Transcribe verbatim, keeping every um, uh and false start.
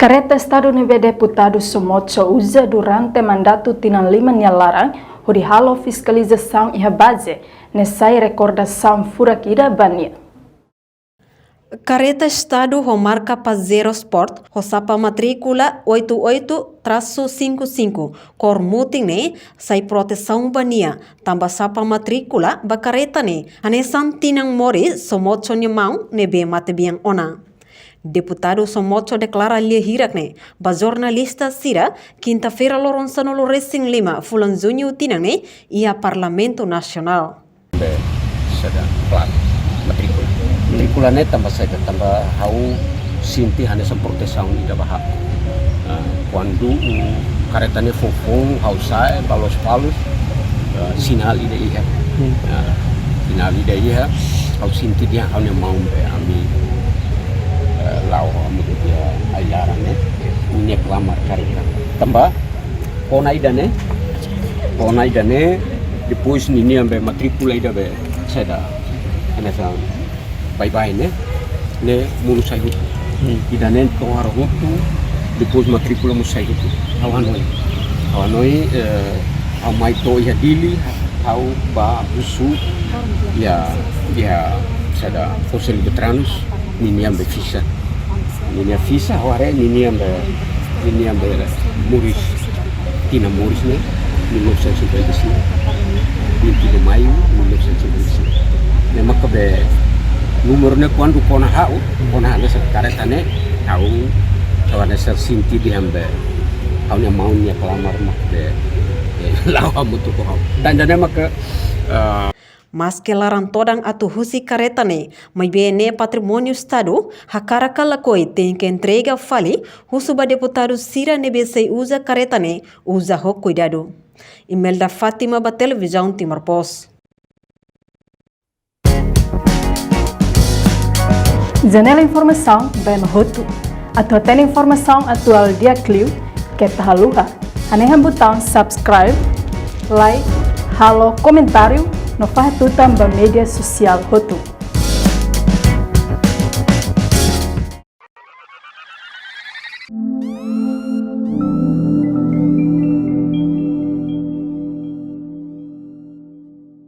Kareta Estadu ne'ebé deputadu Somotxo uza durante mandatu tinan lima nia laran, hodi halo fiskalizasaun iha baze, ne'e sai rekordasaun furak ida ba nia. Kareta Estadu ho marka Pajero Sport, ho xapa matríkula oito oito traço cinco cinco, kór mutin ne'e, sai protesaun ba nia, tanba xapa matríkula ba kareta ne'e hanesan tinan moris Somotxo nia maun ne'ebé matebian ona. Deputadu Somotxo deklara lia hirak ne'e ba jornalista sira, kinta-feira loron sanulu resin lima fulan Juñu tinan ne'e, iha Parlamentu Nasionál. Be, saida, klaru, matríkula. Matríkula ne'e tanba saida, tanba ha'u sente hanesan protesaun ida ba ha'u. Ah, kuandu kareta ne'e foufoun, ha'u sa'e ba Lospalos, ah, sinál ida iha. Hmm. Ah, sinál ida iha, ha'u sente dehan ha'u-nia maun be ami, eh, la'o hamutuk iha ai-laran ne'e, nia klamar kareta. Tanba kona ida-ne'e, kona ida-ne'e, depois ninia be matríkula ida be saida, hanesan baibain ne'e, ne'e monu sai hotu. Hmm. Ida-ne'e to'o hara hotu, depois matríkula monu sai hotu. Ha'u hanoin. Ha'u hanoin, eh, ha'u mai to'o iha Dili, ha'u bá husu, iha, iha saida, Konsellu Veteranus, ninian be fixa. Ninian fixa, ha'u haree ninian be, ninian be moris, tinan moris ne'e, mil novecentos e cinquenta e cinco, vinte de maio, mil novecentos e cinquenta e cinco. Ne'e maka be númeru ne'e kuandu kona ha'u, kona hanesan kareta ne'e, ha'u, ha'u hanesan sente dehan be ha'u-nia maun nia klamar mak be, eh, la'o hamutuk ho ha'u. Tan ida-ne'e maka, eh, Maske laran todan atu husi kareta ne'e, maibé ne'e patrimóniu Estadu, hakarak ka lakohi tenke entrega fali, husu ba deputadu sira ne'ebé sei uza kareta ne'e, uza ho kuidadu. Imelda Fátima ba Televizaun Timor Post. Janela informasaun ba ema hotu. Atu hatene informasaun atuál di'ak liu, keta haluha hanehan butaun subscribe, like, halo komentáriu, no fahe tutan ba média sosiál hotu.